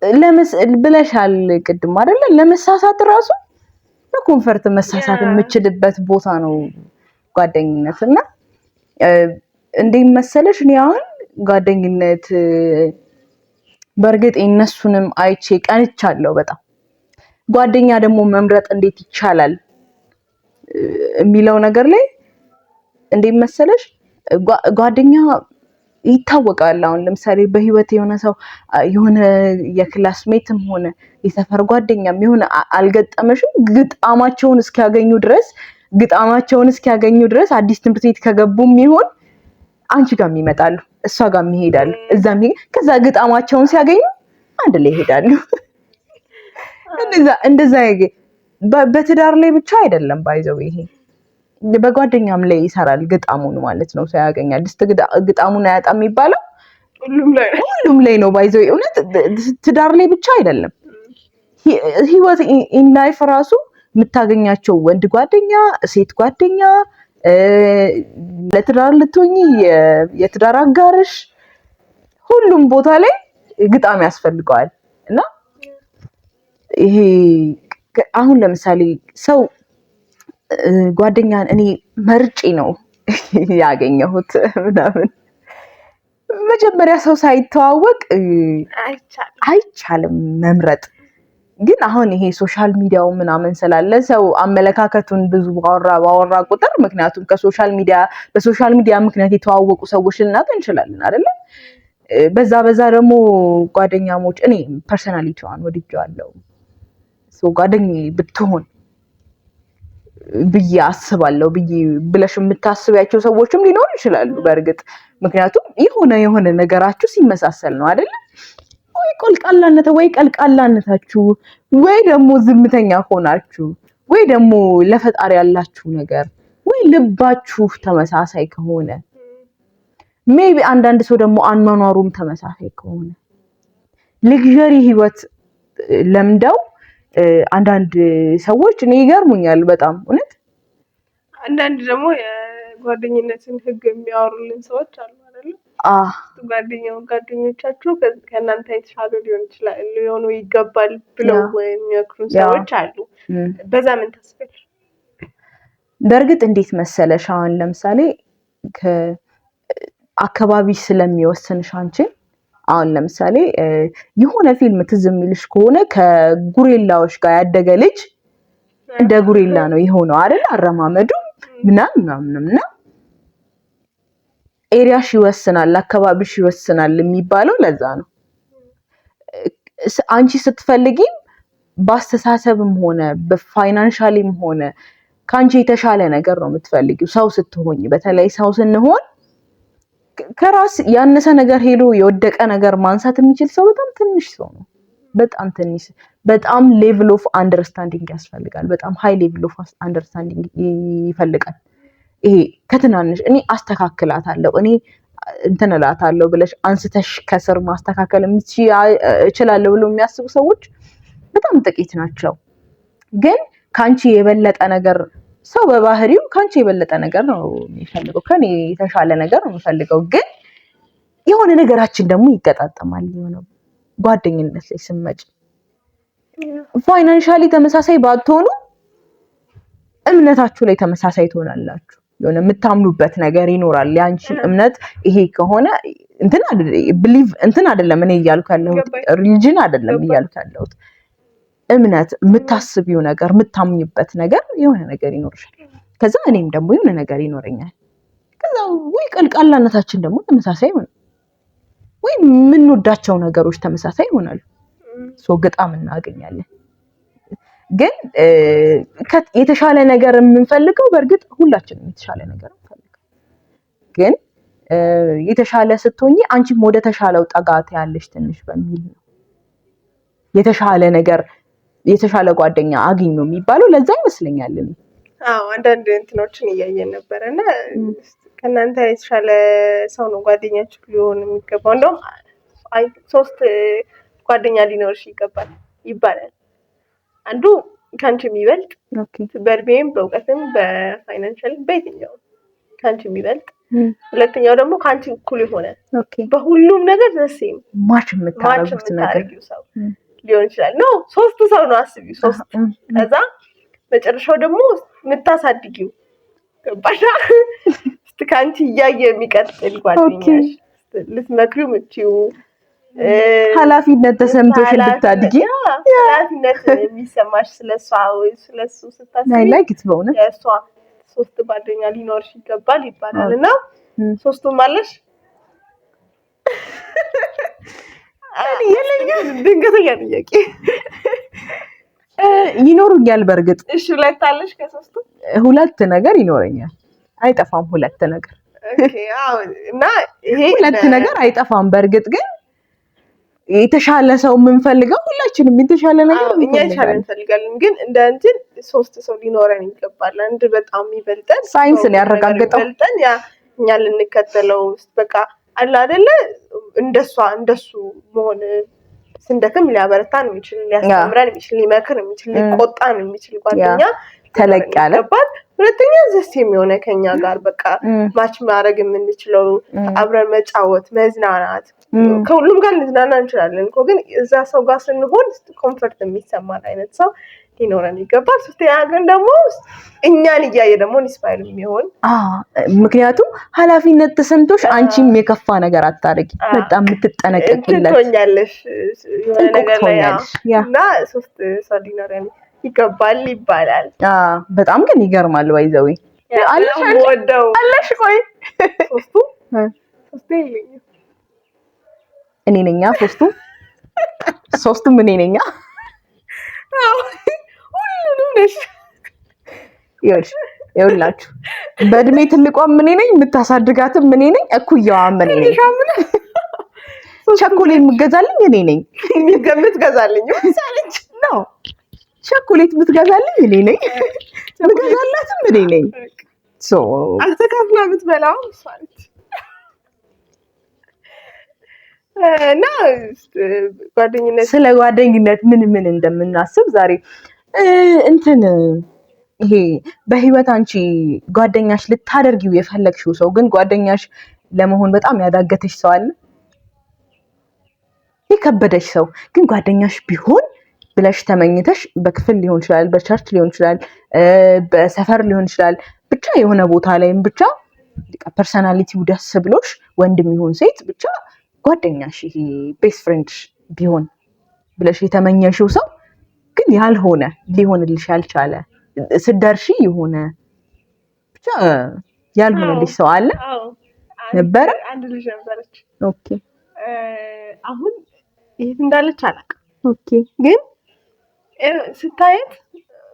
ለምስ ብለሻል ቅድም አይደለ? ለመሳሳት ራሱ በ comfort መሳሳት የምችልበት ቦታ ነው ጓደኝነት። እና እንዴት መሰለሽ፣ እኔ አሁን ጓደኝነት በእርግጥ የእነሱንም አይቼ ቀንቻለሁ በጣም። ጓደኛ ደግሞ መምረጥ እንዴት ይቻላል የሚለው ነገር ላይ እንዴት መሰለሽ፣ ጓደኛ ይታወቃል። አሁን ለምሳሌ በህይወት የሆነ ሰው፣ የሆነ የ classmate ም ሆነ የሰፈር ጓደኛም የሆነ አልገጠመሽም? ግጣማቸውን እስኪያገኙ ድረስ አዲስ ትምህርት ቤት ከገቡም ይሁን አንቺ ጋርም ይመጣሉ፣ እሷ ጋርም ይሄዳሉ፣ እዛም፣ ከዛ ግጣማቸውን ሲያገኙ አንድ ላይ ይሄዳሉ። እንደዛ እንደዛ በትዳር ላይ ብቻ አይደለም by the way፣ ይሄ በጓደኛም ላይ ይሰራል። ግጣሙን ማለት ነው ሰው ያገኛል። ድስት ግጣሙን አያጣም የሚባለው ሁሉም ላይ ሁሉም ላይ ነው by the way። እውነት ትዳር ላይ ብቻ አይደለም። ህይወት in life ራሱ የምታገኛቸው ወንድ ጓደኛ፣ ሴት ጓደኛ፣ ለትዳር ልትሆኚ የትዳር አጋርሽ፣ ሁሉም ቦታ ላይ ግጣም ያስፈልገዋል። እና ይሄ አሁን ለምሳሌ ሰው ጓደኛን እኔ መርጬ ነው ያገኘሁት ምናምን፣ መጀመሪያ ሰው ሳይተዋወቅ አይቻልም መምረጥ። ግን አሁን ይሄ social media ው ምናምን ስላለ ሰው አመለካከቱን ብዙ ባወራ ባወራ ቁጥር፣ ምክንያቱም ከ social media በ social media ምክንያት የተዋወቁ ሰዎች ልናጣ እንችላለን አይደለ? በዛ በዛ ደግሞ ጓደኛሞች እኔ personality ዋን ወድጄዋለሁ፣ ጓደኛዬ ብትሆን ብዬ አስባለሁ ብዬ ብለሽ የምታስቢያቸው ሰዎችም ሊኖሩ ይችላሉ። በእርግጥ ምክንያቱም የሆነ የሆነ ነገራችሁ ሲመሳሰል ነው አይደለ? ወይ ቆልቃላነት ወይ ቀልቃላነታችሁ፣ ወይ ደግሞ ዝምተኛ ሆናችሁ፣ ወይ ደግሞ ለፈጣሪ ያላችሁ ነገር፣ ወይ ልባችሁ ተመሳሳይ ከሆነ፣ maybe አንዳንድ ሰው ደግሞ አኗኗሩም ተመሳሳይ ከሆነ፣ luxury ህይወት ለምደው አንዳንድ ሰዎች እኔ ይገርሙኛል በጣም እውነት። አንዳንድ ደግሞ የጓደኝነትን ህግ የሚያወሩልን ሰዎች አሉ አይደለ? ጓደኛው ጓደኞቻችሁ ከእናንተ የተሻሉ ሊሆን ይችላል፣ ሊሆኑ ይገባል ብለው የሚመክሩን ሰዎች አሉ። በዛ ምን ታስቢያለሽ? በእርግጥ እንዴት መሰለሽ፣ አሁን ለምሳሌ አካባቢ ስለሚወስንሽ አንቺን አሁን ለምሳሌ የሆነ ፊልም ትዝ የሚልሽ ከሆነ ከጉሬላዎች ጋር ያደገ ልጅ እንደ ጉሬላ ነው የሆነው አይደል? አረማመዱ ምናምን ምናምን እና area ሽ ይወስናል፣ አካባቢሽ ይወስናል የሚባለው ለዛ ነው። አንቺ ስትፈልጊም በአስተሳሰብም ሆነ በ financially ም ሆነ ከአንቺ የተሻለ ነገር ነው የምትፈልጊው ሰው ስትሆኝ። በተለይ ሰው ስንሆን ከራስ ያነሰ ነገር ሄዶ የወደቀ ነገር ማንሳት የሚችል ሰው በጣም ትንሽ ሰው ነው። በጣም ትንሽ፣ በጣም level of understanding ያስፈልጋል። በጣም high level of understanding ይፈልጋል። ይሄ ከትናንሽ እኔ አስተካክላታለሁ፣ እኔ እንትን እላታለሁ ብለሽ አንስተሽ ከስር ማስተካከል እችላለሁ ብሎ የሚያስቡ ሰዎች በጣም ጥቂት ናቸው። ግን ከአንቺ የበለጠ ነገር፣ ሰው በባህሪው ከአንቺ የበለጠ ነገር ነው የሚፈልገው፣ ከኔ የተሻለ ነገር ነው የሚፈልገው። ግን የሆነ ነገራችን ደግሞ ይገጣጠማል። የሆነ ጓደኝነት ላይ ስመጭ financially ተመሳሳይ ባትሆኑ እምነታችሁ ላይ ተመሳሳይ ትሆናላችሁ። የሆነ የምታምኑበት ነገር ይኖራል። ያንቺ እምነት ይሄ ከሆነ እንትን believe እንትን አይደለም እኔ እያልኩ ያለሁት፣ religion አይደለም እያልኩ ያለሁት፣ እምነት፣ የምታስቢው ነገር፣ የምታምኚበት ነገር የሆነ ነገር ይኖርሻል። ከዛ እኔም ደግሞ የሆነ ነገር ይኖረኛል። ከዛ ወይ ቀልቃላነታችን ደግሞ ተመሳሳይ ይሆናል፣ ወይ የምንወዳቸው ነገሮች ተመሳሳይ ይሆናሉ። So ግጣም እናገኛለን። ግን የተሻለ ነገር የምንፈልገው፣ በእርግጥ ሁላችንም የተሻለ ነገር እንፈልጋለን። ግን የተሻለ ስትሆኚ አንቺም ወደ ተሻለው ጠጋ ትያለሽ ትንሽ በሚል ነው የተሻለ ነገር፣ የተሻለ ጓደኛ አግኙ የሚባለው ለዛ ይመስለኛል። እኔ አዎ፣ አንዳንድ እንትኖችን እያየን ነበረ እና ከእናንተ የተሻለ ሰው ነው ጓደኛችሁ ሊሆን የሚገባው። እንደውም ሶስት ጓደኛ ሊኖርሽ ይገባል ይባላል። አንዱ ከአንቺ የሚበልጥ፣ በእድሜም፣ በእውቀትም፣ በ financial፣ በየትኛውም ከአንቺ የሚበልጥ፣ ሁለተኛው ደግሞ ከአንቺ እኩል የሆነ፣ በሁሉም ነገር the same match የምታረጉት ነገር ሰው ሊሆን ይችላል። No፣ ሶስት ሰው ነው አስቢው፣ ሶስት። ከዛ መጨረሻው ደግሞ የምታሳድጊው፣ ገባሽ? ከአንቺ እያየ የሚቀጥል ጓደኛሽ፣ ልትመክሪው የምትችይው፣ ኃላፊነት ተሰምቶሽ እንድታድጊ። ኃላፊነት የሚሰማሽ ስለሷ ወይ ስለሱ ስታስቢ። I like it በእውነት። የእሷ ሶስት ጓደኛ ሊኖርሽ ይገባል ይባላል። እና ሶስቱም አለሽ? የለኝም። ድንገተኛ ጥያቄ። ይኖሩኛል በእርግጥ። እሺ፣ ሁለት አለሽ ከሶስቱ? ሁለት ነገር ይኖረኛል። አይጠፋም ሁለት ነገር። Okay፣ አዎ። እና ይሄ ሁለት ነገር አይጠፋም። በእርግጥ ግን የተሻለ ሰው የምንፈልገው፣ ሁላችንም የተሻለ ነገር እኛ የተሻለ እንፈልጋለን፣ ግን እንደ እንትን ሶስት ሰው ሊኖረን ይገባል። አንድ በጣም የሚበልጠን ሳይንስ ነው ያረጋገጠው። የሚበልጠን፣ ያ እኛ ልንከተለው፣ በቃ አለ አይደለ፣ እንደሷ እንደሱ መሆን ስንደክም ሊያበረታን የሚችል፣ ሊያስተምረን የሚችል፣ ሊመክር የሚችል፣ ሊቆጣን የሚችል ጓደኛ ተለቅ ያለ ይገባል። ሁለተኛ the same የሆነ ከኛ ጋር በቃ match ማድረግ የምንችለው፣ አብረን መጫወት፣ መዝናናት፣ ከሁሉም ጋር ልንዝናና እንችላለን እኮ፣ ግን እዛ ሰው ጋር ስንሆን comfort የሚሰማን አይነት ሰው ሊኖረን ይገባል። ሶስተኛ ግን ደግሞ እኛን እያየ ደግሞ inspire የሚሆን። ምክንያቱም ኃላፊነት ተሰምቶሽ አንቺም የከፋ ነገር አታደርጊ። በጣም የምትጠነቀቂለት ትሆኛለሽ የሆነ ነገር ላይ እና ሶስት ሰው ሊኖረን ይገባል ይባላል። በጣም ግን ይገርማል። By the way አለሽ አለሽ? ቆይ። ሶስቱ ሶስቱ የለኝም። እኔ ነኛ ሶስቱ፣ ሶስቱም እኔ ነኛ። ሁሉንም ነሽ። ይኸውልሽ፣ ይኸውላችሁ፣ በእድሜ ትልቋም እኔ ነኝ፣ የምታሳድጋትም እኔ ነኝ፣ እኩያዋም እኔ ነኝ። ቸኮሌት የምገዛልኝ እኔ ነኝ። የምትገዛልኝ ነው፣ ቸኮሌት የምትገዛልኝ እኔ ነኝ፣ የምገዛላትም እኔ ነኝ። አልተካፍላ የምትበላው እሷ ነች። እና ጓደኝነት ስለ ጓደኝነት ምን ምን እንደምናስብ ዛሬ እንትን ይሄ በህይወት አንቺ ጓደኛሽ ልታደርጊው የፈለግሽው ሰው ግን ጓደኛሽ ለመሆን በጣም ያዳገተሽ ሰው አለ? የከበደሽ ሰው ግን ጓደኛሽ ቢሆን ብለሽ ተመኝተሽ፣ በክፍል ሊሆን ይችላል፣ በ church ሊሆን ይችላል፣ በሰፈር ሊሆን ይችላል፣ ብቻ የሆነ ቦታ ላይም ብቻ personality ው ደስ ብሎሽ ወንድም ይሁን ሴት ብቻ ጓደኛሽ ይሄ best friend ሽ ቢሆን ብለሽ የተመኘሽው ሰው ግን ያልሆነ፣ ሊሆንልሽ ያልቻለ፣ ስትደርሺ የሆነ ብቻ ያልሆነልሽ ሰው አለ? ነበረ? አንድ ልጅ ነበረች። አሁን የት እንዳለች አላውቅም። ግን ስታየት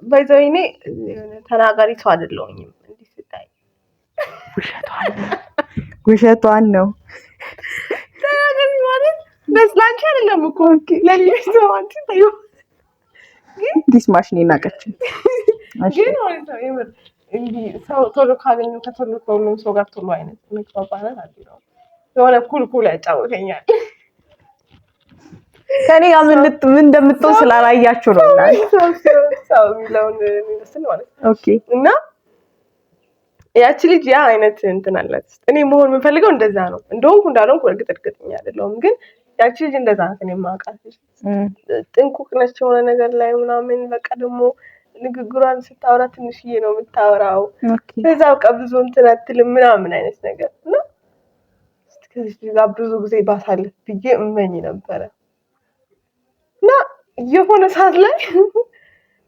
by the way እኔ ተናጋሪ ሰው አይደለሁኝም። እንዲህ ስታይ ውሸቷን ነው፣ ውሸቷን ነው። ተናጋሪ ማለት በስ ላንቺ አይደለም እኮ፣ ለሌሎች ሰው፣ አንቺ ተይው። ግን this much ነው የናቀችው። ግን ማለት ነው የምር እንዲህ ሰው ቶሎ ካገኙ ከቶሎ ከሁሉም ሰው ጋር ቶሎ አይነት መግባባት አለው። የሆነ cool cool ያጫውተኛል። ከኔ ጋር ምን ምን እንደምትሆን ስላላያችሁ ነው። ሰው የሚለውን የሚመስል ማለት ነው። እና ያቺ ልጅ ያ አይነት እንትን አላት። እኔ መሆን የምፈልገው እንደዛ ነው። እንደሆንኩ እንዳልሆንኩ እርግጥ እርግጠኛ አይደለሁም፣ ግን ያቺ ልጅ እንደዛ ናት። እኔ የማውቃት ልጅ ጥንቁቅ ነች የሆነ ነገር ላይ ምናምን። በቃ ደግሞ ንግግሯን ስታወራ ትንሽዬ ነው የምታወራው። ከዛ በቃ ብዙ እንትን አትልም ምናምን አይነት ነገር። እና ከዚህ ልጅ ጋር ብዙ ጊዜ ባሳልፍ ብዬ እመኝ ነበረ። እና የሆነ ሰዓት ላይ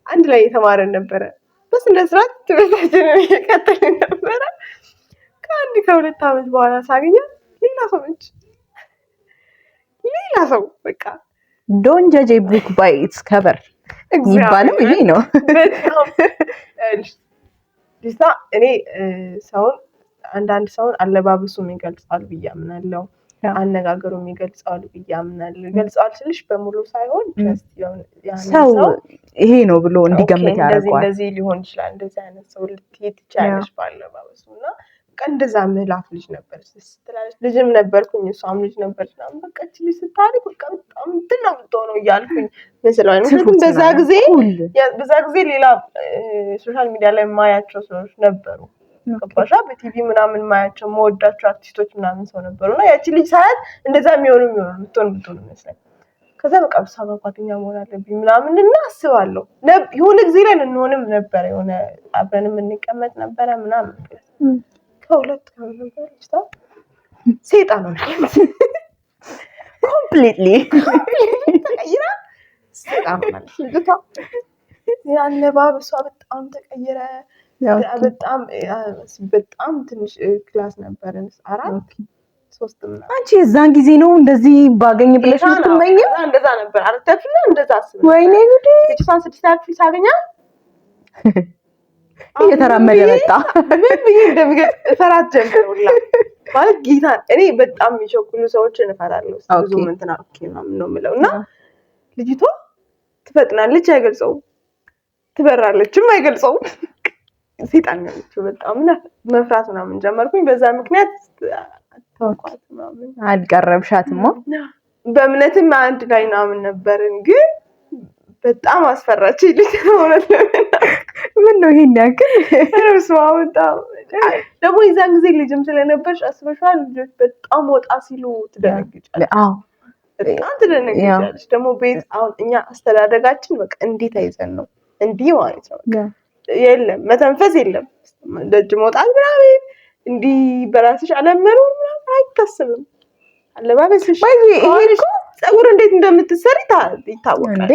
አንድ ላይ የተማረን ነበረ። በስነ ስርዓት ትምህርታችንን እየቀጠልን ነበረ። ከአንድ ከሁለት ዓመት በኋላ ሳገኛት ሌላ ሰው ነች። ሌላ ሰው በቃ። Don't judge a book by its cover የሚባለው ይሄ ነው። በጣም ልጅቷ እኔ ሰውን አንዳንድ ሰውን አለባበሱም ይገልጸዋል ብዬ አምናለሁ። አነጋገሩም ይገልጸዋል ብዬ አምናለሁ። ይገልጸዋል ስልሽ በሙሉ ሳይሆን ሰው ይሄ ነው ብሎ እንዲገምት ያደርገዋል። እንደዚህ ሊሆን ይችላል፣ እንደዚህ አይነት ሰው ልትይ ትችያለሽ ባለባበሱ። እና በቃ እንደዛ ምህላት ልጅ ነበረች ስትላለች፣ ልጅም ነበርኩኝ፣ እሷም ልጅ ነበረች ምናምን። በቃ እቺ ልጅ ስታድግ በቃ በጣም እንትን ነው የምትሆነው እያልኩኝ መስለዋል። ምክንያቱም በዛ ጊዜ ሌላ social media ላይ የማያቸው ሰዎች ነበሩ። ገባሻ? በቲቪ ምናምን ማያቸው መወዳቸው አርቲስቶች ምናምን ሰው ነበሩ። እና ያቺ ልጅ ሳያት እንደዛ የሚሆኑ የምትሆን ይመስላል። ከዛ በቃ ብሳ ጓደኛ መሆን አለብኝ ምናምን እና አስባለሁ። የሆነ ጊዜ ላይ እንሆንም ነበረ፣ የሆነ አብረን የምንቀመጥ ነበረ ምናምን። ከሁለት ነበር ልጅቷ ሴጣን ሆናለች። Completely ተቀይራ ሴጣን ሆናለች ልጅቷ። አለባበሷ በጣም ተቀየረ። በጣም በጣም ትንሽ class ነበርን፣ አራት ሶስት ምናምን። አንቺ የዛን ጊዜ ነው እንደዚህ ባገኝ ብለሽ የምትመኘው? እንደዛ ነበር። አራተኛ ክፍል እንደዛ አስብ። ወይኔ ጉዴ! ልጅቷን ስድስተኛ ክፍል ሳገኛት እየተራመደ መጣ። ምን ብዬ እንደምገልጽ እፈራት ጀመር ሁላ። ማለት ጌታን እኔ በጣም የሚቸኩሉ ሰዎችን እፈራለሁ። ብዙም እንትን okay ምናምን ነው የምለው። እና ልጅቷ ትፈጥናለች፣ አይገልጸውም። ትበራለችም፣ አይገልጸውም። ሴጣን ያለችው በጣም መፍራት ምናምን ጀመርኩኝ። በዛ ምክንያት ተውኳት ምናምን። አልቀረብሻትማ? በእምነትም አንድ ላይ ምናምን ነበርን፣ ግን በጣም አስፈራች ልጅ እውነት ለመናገር። ምን ነው ይሄን ያክል? ኧረ በስመ አብ፣ በጣም ደግሞ የዛን ጊዜ ልጅም ስለነበርሽ አስበሽዋል። ልጆች በጣም ወጣ ሲሉ ትደነግጫለሽ። በጣም ትደነግጫለሽ። ደግሞ ቤት አሁን እኛ አስተዳደጋችን በቃ እንዴት አይዘን ነው እንዲህ ማለት ነው። የለም መተንፈስ የለም፣ ደጅ መውጣት ምናምን እንዲህ በራስሽ አለመኖር ምናምን አይታሰብም። አለባበስሽ፣ ፀጉር እንዴት እንደምትሰሪ ይታወቃል። እንዴ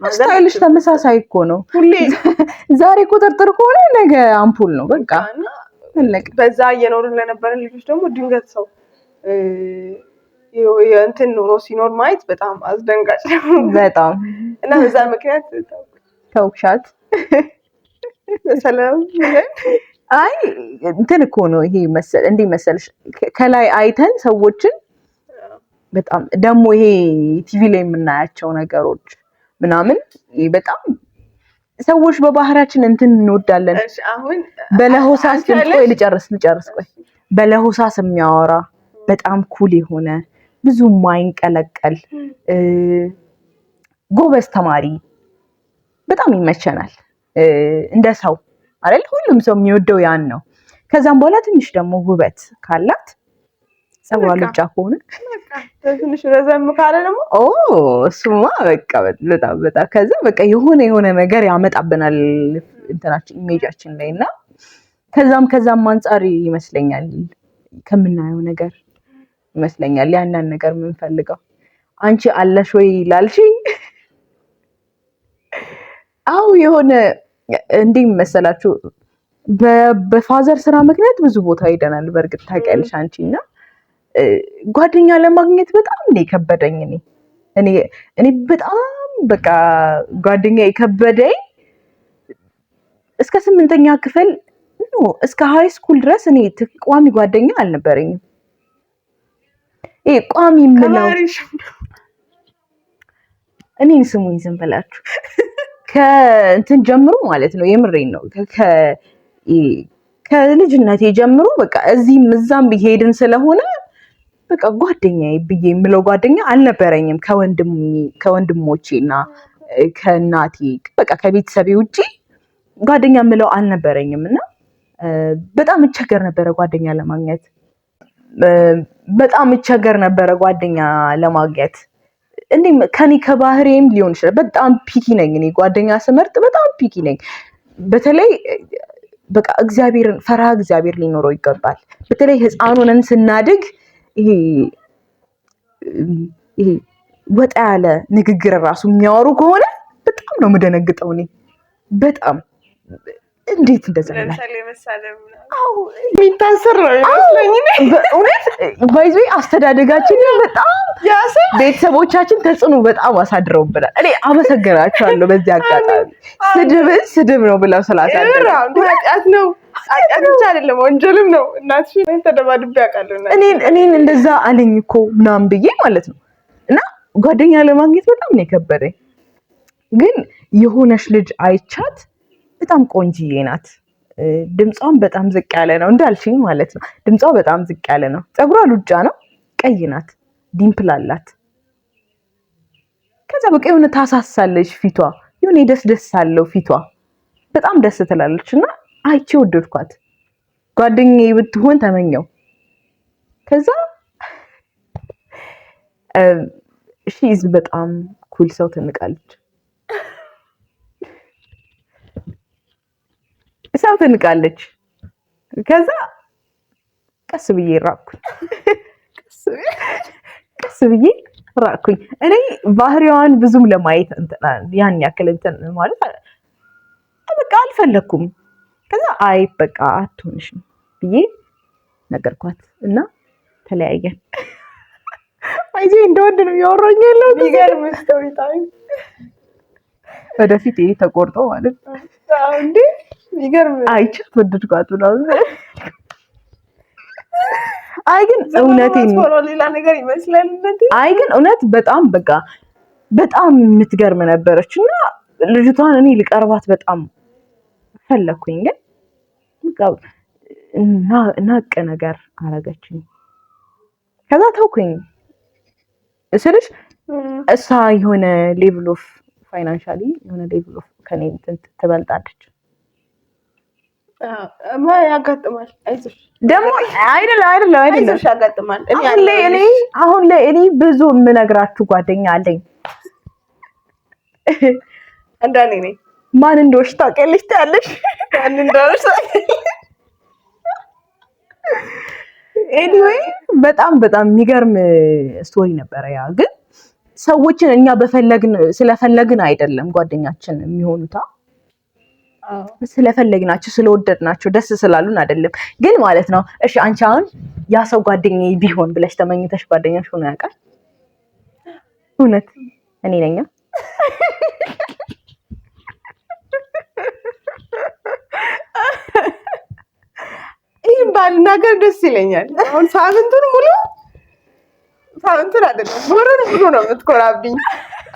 style ሽ ተመሳሳይ እኮ ነው። ሁሌ ዛሬ ቁጥርጥር ከሆነ ነገ አምፑል ነው። በቃ በዛ እየኖርን ለነበረን ልጆች ደግሞ ድንገት ሰው የእንትን ኑሮ ሲኖር ማየት በጣም አስደንጋጭ ነው። በጣም። እና በዛ ምክንያት ተውሻት። ሰላም። አይ እንትን እኮ ነው ይሄ መሰል እንዴ መሰልሽ፣ ከላይ አይተን ሰዎችን በጣም ደግሞ ይሄ ቲቪ ላይ የምናያቸው ነገሮች ምናምን በጣም ሰዎች በባህሪያችን እንትን እንወዳለን። አሁን በለሆሳስ፣ ቆይ ልጨርስ ቆይ፣ በለሆሳስ የሚያወራ፣ በጣም cool የሆነ፣ ብዙ ማይንቀለቀል፣ ጎበዝ ተማሪ በጣም ይመቸናል። እንደ ሰው አይደል? ሁሉም ሰው የሚወደው ያን ነው። ከዛም በኋላ ትንሽ ደግሞ ውበት ካላት፣ ፀጉሯ ሉጫ ከሆነ፣ ትንሽ ረዘም ካለ ደግሞ ኦ እሱማ በቃ በጣም በጣም። ከዛ በቃ የሆነ የሆነ ነገር ያመጣብናል እንትናችን image ኣችን ላይ። እና ከዛም ከዛም አንጻር ይመስለኛል ከምናየው ነገር። ይመስለኛል ያንን ነገር የምንፈልገው። አንቺ አለሽ ወይ ላልሽኝ፣ አው የሆነ እንዲህ መሰላችሁ፣ በ father ስራ ምክንያት ብዙ ቦታ ሄደናል። በእርግጥ ታውቂያለሽ አንቺ፣ እና ጓደኛ ለማግኘት በጣም ነው የከበደኝ። እኔ በጣም በቃ ጓደኛ የከበደኝ እስከ 8ኛ ክፍል፣ no፣ እስከ high school ድረስ እኔ ቋሚ ጓደኛ አልነበረኝም። ይሄ ቋሚ የምለው እኔን ስሙኝ ዝም ብላችሁ፣ ከእንትን ጀምሮ ማለት ነው። የምሬን ነው። ከልጅነቴ ጀምሮ በቃ እዚህም እዛም ሄድን ስለሆነ በቃ ጓደኛዬ ብዬ የምለው ጓደኛ አልነበረኝም። ከወንድሞቼ እና ከእናቴ፣ በቃ ከቤተሰቤ ውጪ ጓደኛ የምለው አልነበረኝም እና በጣም እቸገር ነበረ ጓደኛ ለማግኘት። በጣም እቸገር ነበረ ጓደኛ ለማግኘት። እንዴ ከኔ ከባህሬም ሊሆን ይችላል። በጣም picky ነኝ እኔ፣ ጓደኛ ስመርጥ በጣም picky ነኝ። በተለይ በቃ እግዚአብሔርን ፈሪሃ እግዚአብሔር ሊኖረው ይገባል። በተለይ ሕፃን ሆነን ስናድግ ይሄ ወጣ ያለ ንግግር ራሱ የሚያወሩ ከሆነ በጣም ነው የምደነግጠው። እኔ በጣም እንዴት እንደዛ ይላል? የሚታሰር ነው ይመስለኝ። በእውነት by the way አስተዳደጋችን በጣም ቤተሰቦቻችን ተጽዕኖ በጣም አሳድረውብናል። እኔ አመሰግናቸዋለሁ በዚህ አጋጣሚ፣ ስድብን ስድብ ነው ብለው ስላሳደሩ። ኃጢአት ነው፣ ኃጢአት ብቻ አይደለም ወንጀልም ነው። እናትሽን ተደባድቤ አውቃለሁ። እኔን እንደዛ አለኝ እኮ ምናምን ብዬ ማለት ነው። እና ጓደኛ ለማግኘት በጣም ነው የከበደኝ። ግን የሆነች ልጅ አይቻት፣ በጣም ቆንጅዬ ናት። ድምጿም በጣም ዝቅ ያለ ነው እንዳልሽኝ ማለት ነው። ድምጿ በጣም ዝቅ ያለ ነው። ፀጉሯ ሉጫ ነው። ቀይ ናት። Dimple አላት። ከዛ በቃ የሆነ ታሳሳለች ፊቷ፣ የሆነ ደስ ደስ አለው ፊቷ፣ በጣም ደስ ትላለች እና አይቼ ወደድኳት። ጓደኛዬ ብትሆን ተመኘው። ከዛ she's በጣም cool፣ ሰው ትንቃለች። ሰው ትንቃለች። ከዛ ቀስ ብዬ ራቅኩኝ። ቀስ ብዬ ራቅኩኝ። እኔ ባህሪዋን ብዙም ለማየት ያን ያክል እንትን ማለት በቃ አልፈለኩም። ከዛ አይ በቃ አትሆንሽም ብዬ ነገርኳት እና ተለያየን። አይዞህ እንደወንድ ነው እያወራኝ ያለው። የሚገርም story time። ወደፊት ይሄ ተቆርጦ ማለት ነው። እንዴ የሚገርም። አይቻት ወደድኳት ምናምን። አይ ግን እውነቴን ነው፣ ሌላ ነገር ይመስላል። አይ ግን እውነት በጣም በቃ በጣም የምትገርም ነበረች እና ልጅቷን እኔ ልቀርባት በጣም ፈለኩኝ፣ ግን በቃ ናቅ ነገር አረገችኝ። ከዛ ተውኩኝ ስልሽ እሷ የሆነ level of financially የሆነ level of ከኔ እንትን ትበልጣለች። ያጋጥማል። አይዞሽ። ደግሞ አይደለም አይደለም አይደለም። አይዞሽ፣ ያጋጥማል። አሁን ላይ እኔ ብዙ የምነግራችሁ ጓደኛ አለኝ። አንዳንዴ ነኝ። ማን እንደሆንሽ ታውቂያለሽ ትያለሽ። ማን እንደሆንሽ። Anyway በጣም በጣም የሚገርም story ነበረ። ያ ግን ሰዎችን እኛ በፈለግን ስለፈለግን አይደለም ጓደኛችን የሚሆኑታ፣ ስለፈለግናቸው፣ ስለወደድናቸው፣ ደስ ስላሉን አይደለም። ግን ማለት ነው፣ እሺ አንቺ አሁን ያ ሰው ጓደኛዬ ቢሆን ብለሽ ተመኝተሽ ጓደኛሽ ሆኖ ያውቃል? እውነት እኔ ነኛ። ይህም ባልናገር ደስ ይለኛል። አሁን ሳምንቱን ሙሉ፣ ሳምንቱን አይደለም ወሩን ሙሉ ነው የምትኮራብኝ።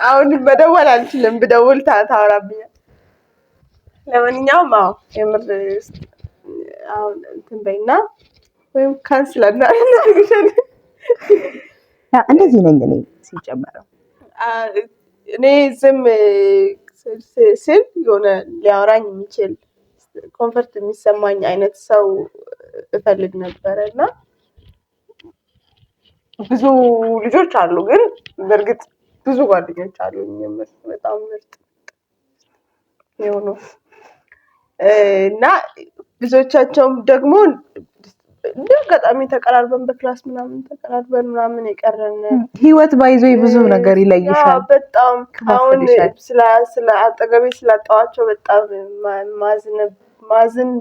አሁን መደወል አልችልም፣ ብደውል ታወራብኛል። ለማንኛውም አዎ የምር አሁን እንትን በይና ወይም cancel አናደርግሻለን። እንደዚህ ነኝ እኔ ሲጨመረው። እኔ ዝም ስል የሆነ ሊያወራኝ የሚችል፣ comfort የሚሰማኝ አይነት ሰው እፈልግ ነበረ እና ብዙ ልጆች አሉ፣ ግን በእርግጥ ብዙ ጓደኞች አሉ። የምር በጣም ምርጥ የሆኑ እና ብዙዎቻቸውም ደግሞ እንደ አጋጣሚ ተቀራርበን በ class ምናምን ተቀራርበን ምናምን የቀረን ህይወት ባይዞ ብዙ ነገር ይለይሻል። በጣም አሁን ስለ አጠገቤ ስላጣኋቸው በጣም ማዝን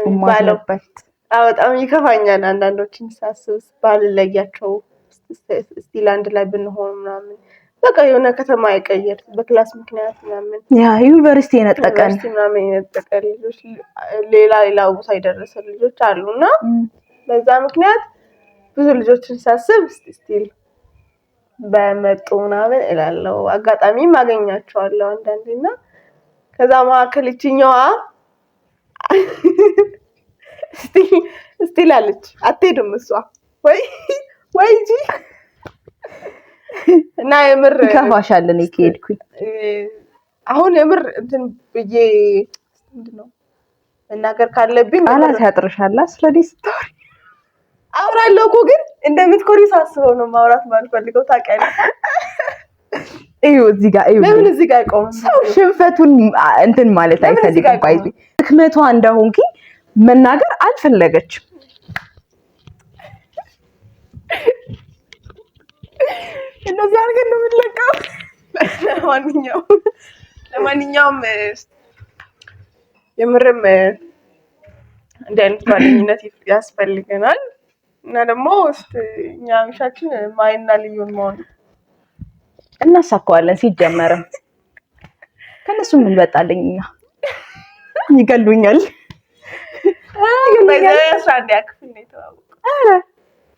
የሚባለው በጣም ይከፋኛል። አንዳንዶችን ሳስብ ባልለያቸው still አንድ ላይ ብንሆን ምናምን በቃ የሆነ ከተማ የቀየር በ class ምክንያት ምናምን ያ ዩኒቨርሲቲ የነጠቀን ምናምን የነጠቀን ልጆች ሌላ ሌላ ቦታ የደረሰ ልጆች አሉና በዛ ምክንያት ብዙ ልጆችን ሳስብ still በመጡ ምናምን እላለሁ። አጋጣሚም አገኛቸዋለሁ አንዳንዴና ከዛ መካከል ይችኛዋ still አለች፣ አትሄድም እሷ ወይ ወይ እንጂ እና የምር ይከፋሻል። እኔ ከሄድኩኝ አሁን የምር እንትን ብዬ ምንድን ነው መናገር ካለብኝ ቃላት ያጥርሻል። ስለኔ ስታወሪ አውራለሁ እኮ ግን እንደምትኮሪ ሳስበው ነው ማውራት ማልፈልገው። ታውቂያለሽ። እዩ እዚህ ጋር እዩ። ለምን እዚህ ጋር አይቆምም? ሰው ሽንፈቱን እንትን ማለት አይፈልግም። ባይዚ ድክመቷ እንደሆንኩኝ መናገር አልፈለገችም። እንደዛ አድርገን ነው የምንለቀው። ለማንኛውም የምርም እንዲህ አይነት ጓደኝነት ያስፈልገናል እና ደግሞ እኛ ሚሻችን ማይና ልዩን መሆን እናሳካዋለን። ሲጀመርም ከነሱ ምን በጣለኝ እኛ ይገሉኛል።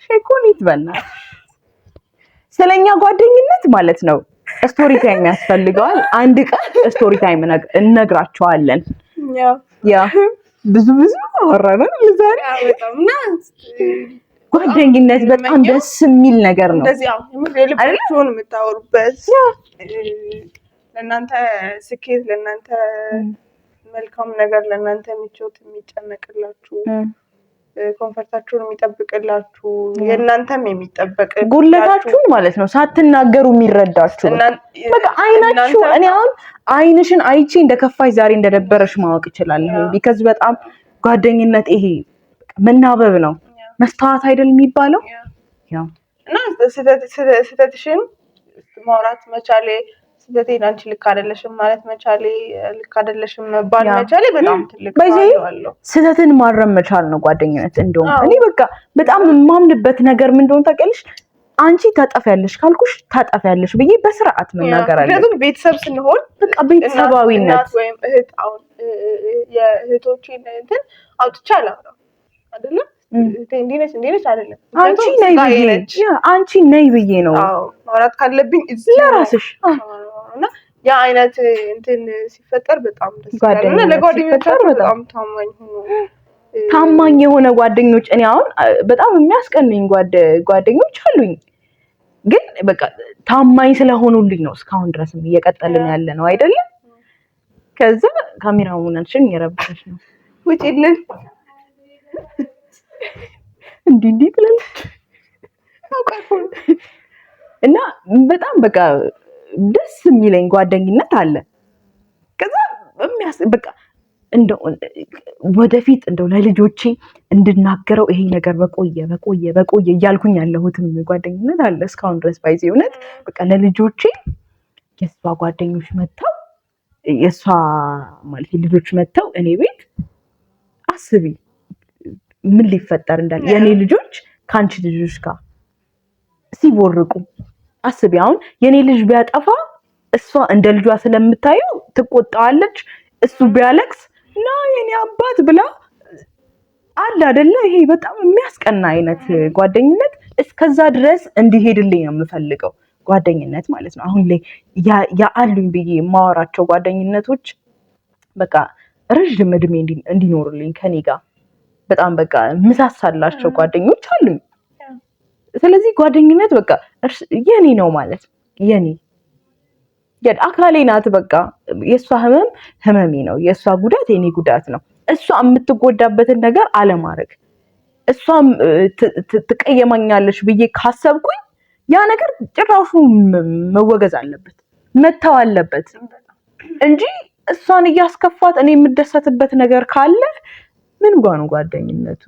ሼኮኒት በእናትሽ ስለኛ ጓደኝነት ማለት ነው story time ያስፈልገዋል። አንድ ቀን story time እነግራቸዋለን። ያ ብዙ ብዙ አወራን ዛሬ። ጓደኝነት በጣም ደስ የሚል ነገር ነው። እንደዚህ የልባችሁን የምታወሩበት ለእናንተ ስኬት፣ ለእናንተ መልካም ነገር፣ ለእናንተ ምቾት የሚጨነቅላችሁ፣ comfort ኣችሁን የሚጠብቅላችሁ፣ የእናንተም የሚጠበቅ ጉድለታችሁን ማለት ነው ሳትናገሩ የሚረዳችሁ በቃ አይናችሁ። እኔ አሁን አይንሽን አይቼ እንደከፋሽ ዛሬ እንደደበረሽ ማወቅ እችላለሁ። because በጣም ጓደኝነት ይሄ መናበብ ነው፣ መስተዋት አይደል የሚባለው። እና ስህተትሽን ማውራት መቻሌ፣ ስህተቴን አንቺ ልክ አይደለሽም ማለት መቻሌ፣ ልክ አይደለሽም መባል መቻሌ በጣም ትልቅ አለው። ስህተትን ማረም መቻል ነው ጓደኝነት። እንደውም እኔ በቃ በጣም የማምንበት ነገር ምን እንደሆነ ታውቂያለሽ? አንቺ ታጠፊያለሽ ካልኩሽ ታጠፊያለሽ ብዬ በስርዓት መናገር አለብኝ። ምክንያቱም ቤተሰብ ስንሆን በቃ ቤተሰባዊነት ወይም እህት አሁን የእህቶቼን እንትን አውጥቼ አላወራም አይደለም። እንዲህ ነች እንዲህ ነች አይደለም። አንቺ ነይ ብዬ ነው ማውራት ካለብኝ ለራስሽ እና ያ አይነት እንትን ሲፈጠር በጣም ደስ ይላል። እና ለጓደኞቻችሁ በጣም ታማኝ ሆኖ ታማኝ የሆነ ጓደኞች እኔ አሁን በጣም የሚያስቀኑኝ ጓደኞች አሉኝ፣ ግን በቃ ታማኝ ስለሆኑልኝ ነው እስካሁን ድረስም እየቀጠልን ያለ ነው አይደለም። ከዛ ካሜራውናችን እየረበሸች ነው። ውጪልን እንዲህ እንዲህ ትላለች እና በጣም በቃ ደስ የሚለኝ ጓደኝነት አለ። ከዛ በቃ እንደው ወደፊት እንደው ለልጆቼ እንድናገረው ይሄ ነገር በቆየ በቆየ በቆየ እያልኩኝ ያለሁትም ጓደኝነት አለ እስካሁን ድረስ ባይዜ እውነት በቃ ለልጆቼ የእሷ ጓደኞች መጥተው የእሷ ማለት ልጆች መጥተው እኔ ቤት አስቢ ምን ሊፈጠር እንዳለ የእኔ ልጆች ከአንቺ ልጆች ጋር ሲቦርቁ አስቢ። አሁን የኔ ልጅ ቢያጠፋ እሷ እንደ ልጇ ስለምታየው ትቆጣዋለች። እሱ ቢያለቅስ ና የኔ አባት ብላ አለ አይደለ? ይሄ በጣም የሚያስቀና አይነት ጓደኝነት እስከዛ ድረስ እንዲሄድልኝ ነው የምፈልገው ጓደኝነት ማለት ነው። አሁን ላይ ያአሉኝ ብዬ የማወራቸው ጓደኝነቶች በቃ ረዥም እድሜ እንዲኖሩልኝ ከኔ ጋር በጣም በቃ ምሳሳላቸው ጓደኞች አሉኝ። ስለዚህ ጓደኝነት በቃ የኔ ነው ማለት የኔ አካሌ ናት። በቃ የእሷ ህመም ህመሜ ነው፣ የእሷ ጉዳት የኔ ጉዳት ነው። እሷ የምትጎዳበትን ነገር አለማድረግ፣ እሷ ትቀየማኛለች ብዬ ካሰብኩኝ ያ ነገር ጭራሹ መወገዝ አለበት፣ መተው አለበት እንጂ እሷን እያስከፋት እኔ የምደሰትበት ነገር ካለ ምን ጋ ነው ጓደኝነቱ?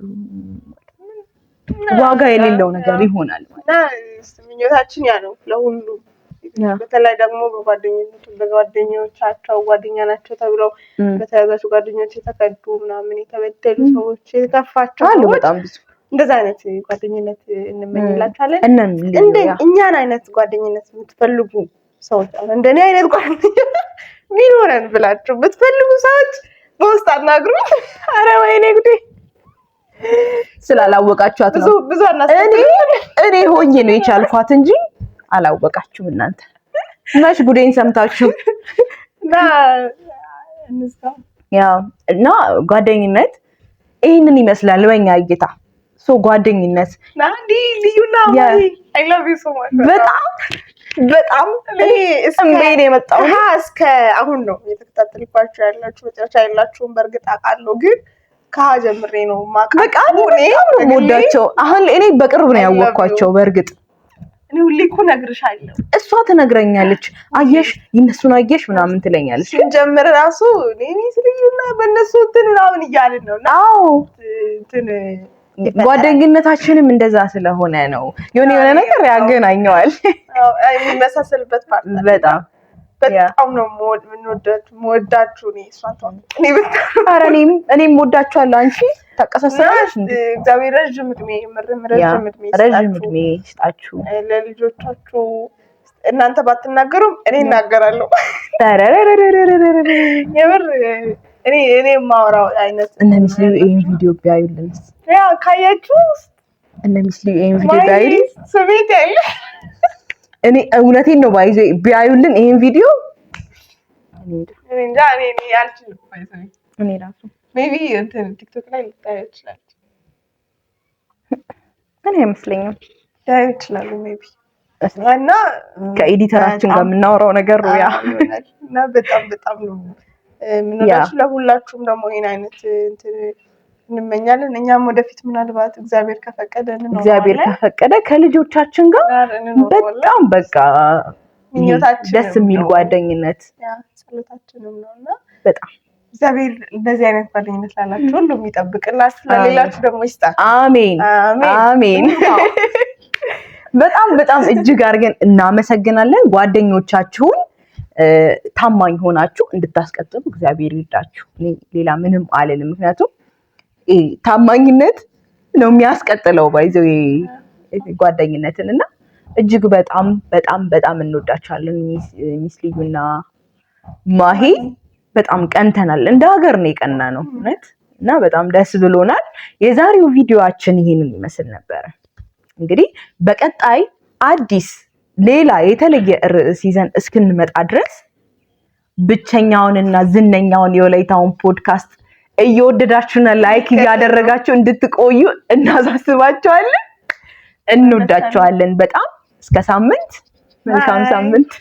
ዋጋ የሌለው ነገር ይሆናል ማለት ነው። ምኞታችን ያ ነው ለሁሉም፣ በተለይ ደግሞ በጓደኝነቱ በጓደኞቻቸው ጓደኛ ናቸው ተብለው በተያዛቸው ጓደኞች የተከዱ ምናምን የተበደሉ ሰዎች፣ የተከፋቸው ሰዎች በጣም ብዙ፣ እንደዛ አይነት ጓደኝነት እንመኝላችኋለን። እንደ እኛን አይነት ጓደኝነት የምትፈልጉ ሰዎች፣ እንደኔ አይነት ጓደኛ ቢኖረን ብላችሁ የምትፈልጉ ሰዎች በውስጥ አናግሩ። አረ ወይኔ ጉዴ፣ ስላላወቃችኋት ነው። ብዙ እኔ ሆኜ ነው የቻልኳት እንጂ አላወቃችሁም እናንተ። መች ጉዴን ሰምታችሁ። Yeah፣ እና ጓደኝነት ይህንን ይመስላል በኛ እይታ። So ጓደኝነት ልዩና በጣም በጣም እምቤን የመጣው እስከ አሁን ነው እየተከታተልኳችሁ ያላችሁ። መጨረሻ ያላችሁን በእርግጥ አውቃለሁ፣ ግን ከሀ ጀምሬ ነው የማውቃቸው። በጣም ነው የምወዳቸው። አሁን እኔ በቅርብ ነው ያወቅኳቸው። በእርግጥ እኔ ሁሌ እኮ እነግርሻለሁ፣ እሷ ትነግረኛለች። አየሽ የእነሱን አየሽ ምናምን ትለኛለች። ስንጀምር ራሱ እኔ ስልዩና በእነሱ እንትን ምናምን እያልን ነው። አዎ፣ እንትን ጓደኝነታችንም እንደዛ ስለሆነ ነው የሆነ የሆነ ነገር ያገናኘዋል። የሚመሳሰልበት part በጣም በጣም ነው የምወዳችሁ። እኔ እሷን ተው፣ እኔ ኧረ እኔም እወዳችኋለሁ። አንቺ ታቀሳሰራለሽ። እግዚአብሔር ረዥም እድሜ፣ ምርም ረዥም እድሜ ረዥም እድሜ ይስጣችሁ ለልጆቻችሁ። እናንተ ባትናገሩም እኔ እናገራለሁ። የምር እኔ የማወራው አይነት እነ ሚስ ልዩ ይሄን ቪዲዮ ቢያዩልንስ? Yeah፣ ካያችሁ እነ ሚስ ልዩ ይሄን ቪዲዮ ቢያዩልን ስሜት ያለ እኔ እውነቴን ነው by the way፣ ቢያዩልን ይሄን ቪዲዮ እኔ እንጃ፣ እኔ አልችልም። By the way እኔ ራሱ Maybe እንትን ቲክቶክ ላይ ልታዩ ይችላል። እኔ አይመስለኝም። ሊያዩ ይችላሉ maybe እና ከ editor ኣችን ጋር የምናወራው ነገር ነው yeah። እና በጣም በጣም ነው የምንወዳችሁ። ለሁላችሁም ደግሞ ይሄን አይነት እንትን እንመኛለን። እኛም ወደፊት ምናልባት እግዚአብሔር ከፈቀደ እግዚአብሔር ከፈቀደ ከልጆቻችን ጋር በጣም በቃ ደስ የሚል ጓደኝነት ጸሎታችንም ነው እና በጣም እግዚአብሔር እንደዚህ አይነት ጓደኝነት ላላችሁ ሁሉ የሚጠብቅላችሁ፣ ለሌላችሁ ደግሞ ይስጣል። አሜን አሜን። በጣም በጣም እጅግ አድርገን እናመሰግናለን። ጓደኞቻችሁን ታማኝ ሆናችሁ እንድታስቀጥሉ እግዚአብሔር ይርዳችሁ። እኔ ሌላ ምንም አልልም። ምክንያቱም ታማኝነት ነው የሚያስቀጥለው by the way ጓደኝነትን። እና እጅግ በጣም በጣም በጣም እንወዳችኋለን። ሚስ ልዩና ማሂ በጣም ቀንተናል። እንደ ሀገር ነው የቀና ነው እውነት፣ እና በጣም ደስ ብሎናል። የዛሬው ቪዲዮአችን ይሄንን ይመስል ነበረ። እንግዲህ በቀጣይ አዲስ ሌላ የተለየ ርዕስ ይዘን እስክንመጣ ድረስ ብቸኛውንና ዝነኛውን የወላይታውን ፖድካስት እየወደዳችሁና like እያደረጋችሁ እንድትቆዩ እናሳስባችኋለን። እንወዳችኋለን በጣም። እስከ ሳምንት፣ መልካም ሳምንት።